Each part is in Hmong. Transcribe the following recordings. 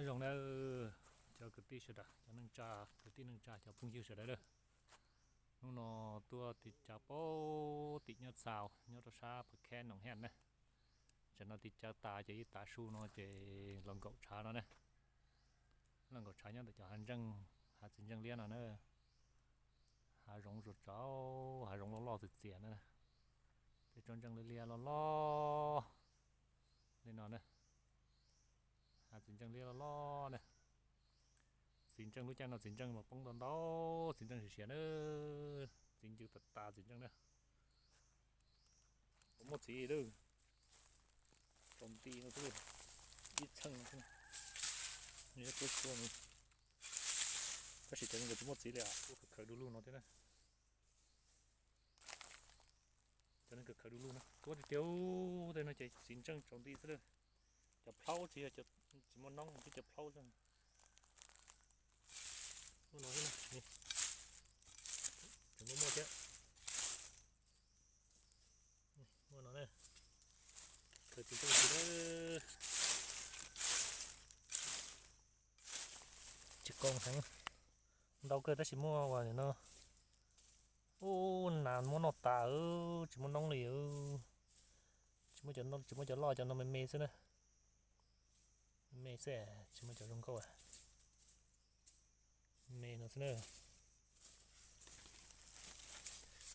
Nyob zoo nawb cov kwv tij sawv daws, cov neej tsa, kwv tij neej tsa, cov phooj ywg sawv daws lawm. Hnub no tuaj tiv cav pab tim Nyab Txaus nyob rau sab Phav Khab Noom Hej na. Tsam no tiv cav tas ces ib tav su no ces los nkaum tshav no na. Los nkaum tshav nyob ntawm cov hav ntseej, hav txiv ntseej liab no na. Hav zoov zuas tsaus, hav zoov loj loj txias txias na. Tej tsob ntseej liab liab loj loj li no na. Hav txiv ntseej liab loj loj na. Txiv ntseej lub caij no txiv ntseej mas poob ntau ntau, txiv ntseej siav siav na. Txiv ncw tas tas txiv ntseej na. Kuv muaj txiv lawm, tsaus nti no xwb, ib txheej no xwb, tab sis cov no nkawd tsis muaj txiv li, tuaj khaws khaws du lug no thiab na. Cov no khaws khaws du lug na, tuaj tiag tiag, tej no ces txiv ntseej tsaus nti xwb lawm. Cov plhaub tsis yog, tsis muaj noob, twb cov plhaub xwb. Muaj no thiab, tseem muaj muaj thiab. Muaj no na, khaws txiv ntseej tsis, tsis koo heev, ntau kawg tab sis muaj uas no. Ub, nas muab noj tas, tsis muaj noob li. Tsis muaj cov, tsis muaj cov loj, cov no me me xwb na. Me xwb, tsis muaj cov zoo nkauj. Me no xwb na.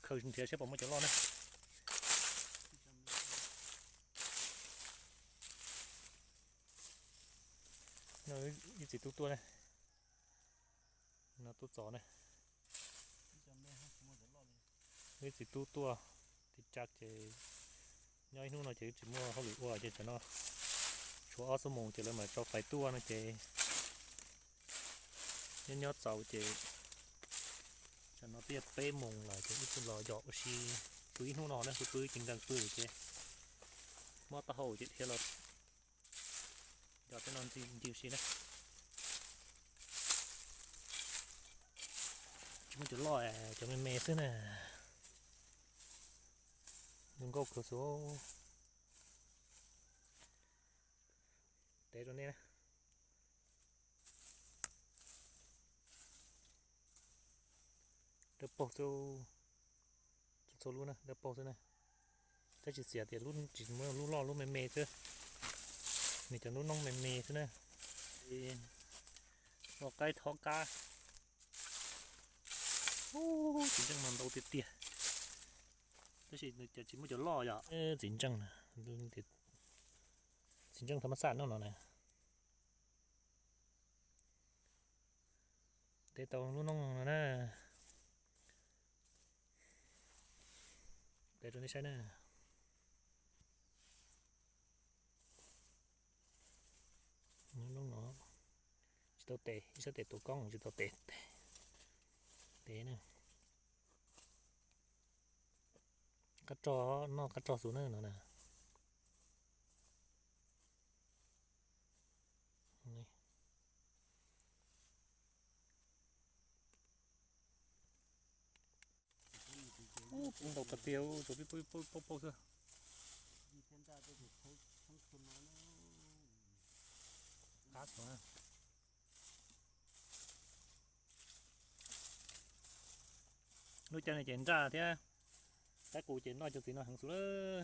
Khaws nrhiav seb puas muaj cov loj na. No ib txiv tub tuaj na. No tub txos na. Ib txiv tub tuaj, tiv cav ces nyob ib hnub no ces tsis muaj hauj lwm ua ces tsam no tshuav ob xuab moos ces lawv mam tso fais tuaj no ces nyob nyob txaus ces tsam no twb yog peb moos lawm ces wb los yos ua si pw ib hnub no na, pw pw ces nkees pw ces mob taub hau ces dhia los yos tej no ncig ncig si na. Tsis muaj cov loj, cov me me xwb na. Zoo nkauj kawg xwb. Tev rau nej na. Dawb paug xwb, txhua lub na dawb paug xwb na. Tab sis xiam tias lub tsis muaj lub loj, lub me me xwb. Nws cov lub noob me me xwb na. Ua qaib thob kab. Txiv ntseej mas ntau tiag tiag, tab sis nws cov tsis muaj cov loj yom. Txiv ntseej, txiv ntseej thab mab xaj noj no na. Tev tau lub noob no na. Tev rau nej saib na. Noob no tsis tau tev, ib sab tes tus koob tsis tau tev. Tev na. Qab rog, noj qab rog xus na no na. Ub, ntau qas tiag, tsuas pib paub paub xwb. Qab xwb. Lub caij no ces nraj thiab, tab kuv ces noj cov txiv no heev xwb lawm.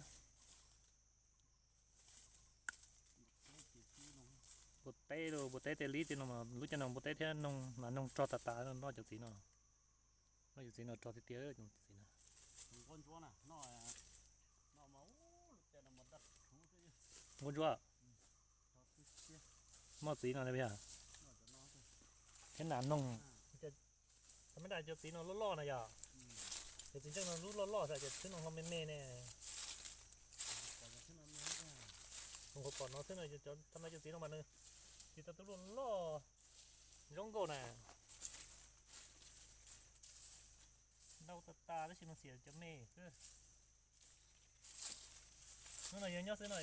Npua teb los, npua teb tej lib tej no, lub caij no npua teb thiab noog mas noog rog tas tas noj cov txiv no. Noj cov txiv no rog tiag tiag cov txiv no. Npua ntsuab, noj txiv no thiab nas noog. Thaum me da cov txiv no loj loj na yom. Cov txiv ntseej no lub loj loj xwb, cov xwb no ho me me ne. Zoo nkauj pom no xwb no, thaum me cov txiv no mas nws tsis tau tub loj loj zoo nkauj na. Ntau tas tas tab sis mas xiam cov me xwb. Hnub no yog nyob xwb no,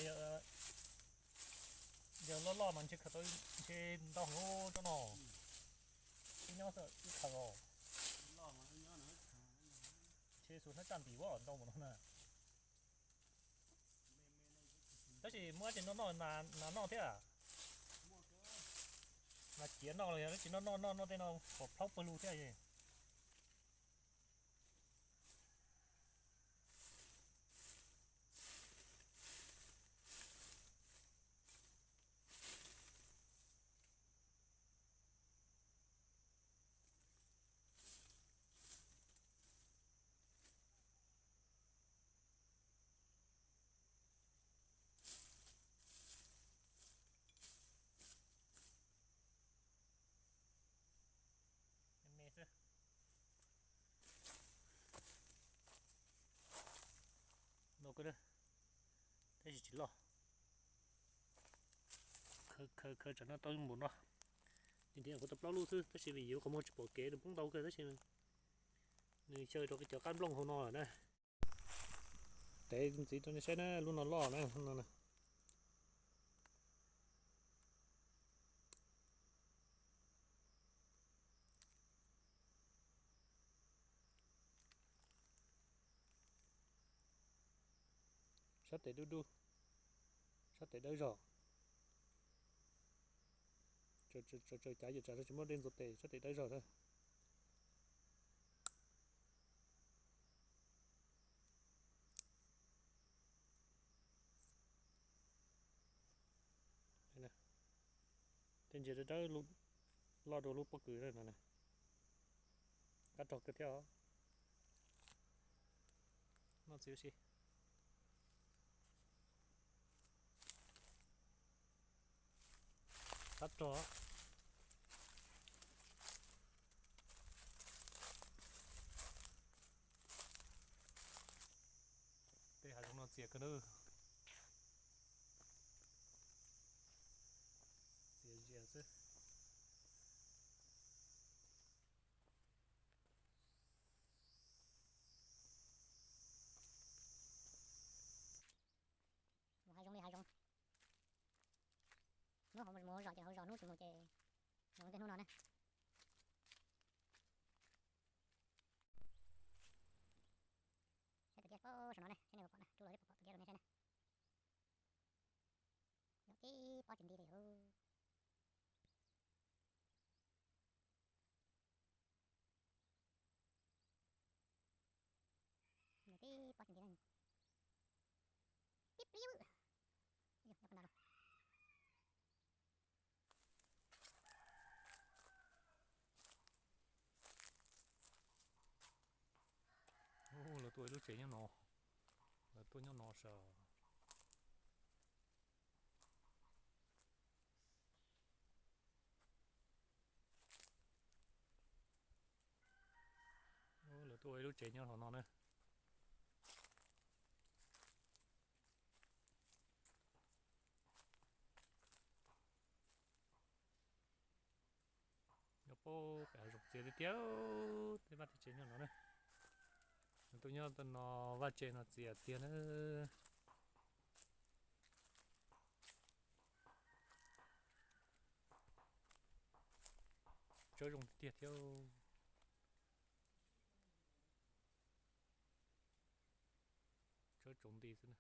yog loj loj mas ntshe khaws tau, ntshe ntau heev tsob no. Ib nyob xwb ib khaws os. Ntshe xus hnab tsaj ntim ua ntau npaum no na. Tab sis muaj dab tsi noj noj, nas noj thiab. Mas ciav noj los yog tsis noj, noj noj noj tej no pom plaub pawg lug thiab. Me xwb. No, tab sis tsis loj. Khaws khaws tsam no tau npaum no. Nws tias kuv tau plaub lub xwb tab sis vim yus qhov muag tsis pom kev nws poob ntau kawg tab sis nws xyaw rau cov qab nplooj hauv no lawm na. Tev ntxiv rau nej saib na, lub no loj na, lub no na. Sab tes dub dub, sab tes dawb zog. Tsaws cav yawm tsam tsis muaj dej ntxuav tes, sab tes dawb zog na. Tej ntses dawb dawb loj dua lub pob kws no. Qab rog kawg thiab. Noj txiv si. Qab rog. Tej hav zoov no txias kawg nawb. Txias zias xwb. Mus hav zoov li hav zoov. Hnub hauv mus zom ces hauv zos, hnub tsis mus ces mus tej hnub no na. Saib tus tiab pab saum no ne, saib nej puas pom na, tsuj los pom tus tiab rau nej saib na. Yog tib pob tsis nti li. Yog tib pob tsis nti na. Tib pliab. Yog, yog pab nta. Ub, lawv tuaj ib lub tsev nyob no, lawv tuaj nyob no sav. Ub, lawv tuaj ua ib lub tsev nyob hauv no na. Nyob pem hav zoov txias tiag tiag, tej vaj tej tsev nyob no na. Nws tuaj nyob no vaj tsev no txias tiag na. Tsawb zoo tiag thiab. Tsawb tsaus nti xwb na.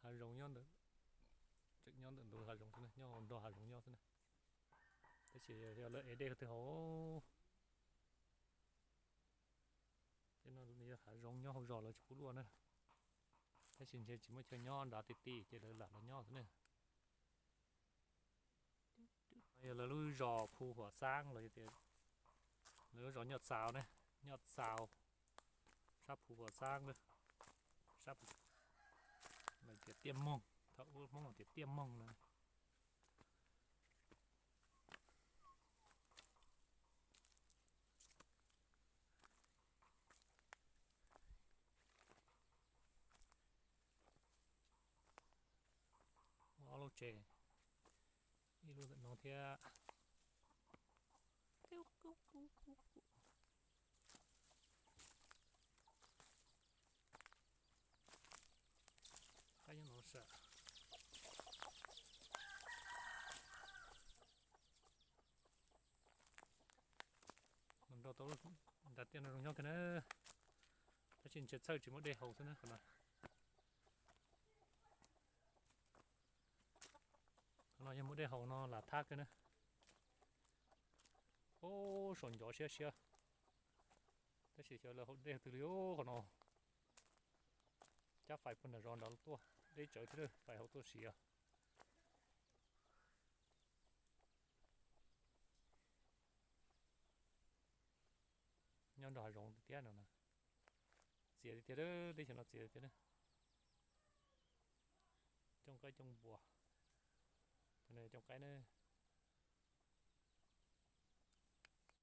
Hav zoov nyob ntawm, tseem nyob ntawm ntug hav zoov xwb na, nyob hauv nrog hav zoov nyob xwb na. Tab sis yog lawv ev dej twg hauv. Tej no yog hav zoov nyob hauv zos lawv tsis pub luaj na. Tab sis ntshe tsis muaj chaw nyob nrad ti ti ces lawv lam los nyob xwb na. Yog lawv lub zos Phu Huam Xaab los yog tias lawv lub zos Nyoj Txaus ne, Nyoj Txaus, sab Phu Huam Xaab na, sab Phu, lawv tias Tiaj Moog, thaum ub Hmoob los tias Tiaj Moog na. Muaj ob lub tsev, ib lub ntawm no thiab. Qab nyob no sav. Mus nrog tau nram tiaj no zoo nyob kawg na, tab sis ntshe txhawj tsis muaj dej haus xwb na qhov no. Yog muaj dej haus no lam thab kawg na. Ub, saum ncov siab siab. Tab sis xyov lawv haus dej twg li ub qhov no. Cab fais puag nram zos nrad tuaj, deb tsawv thiab, fais haus tuaj siav. Nyob nrog hav zoov tiag tiag no na. Txias tiag tiag, teb chaws no txias tiag tiag. Cooj qaib cooj npua. Cov no yog cooj qaib na.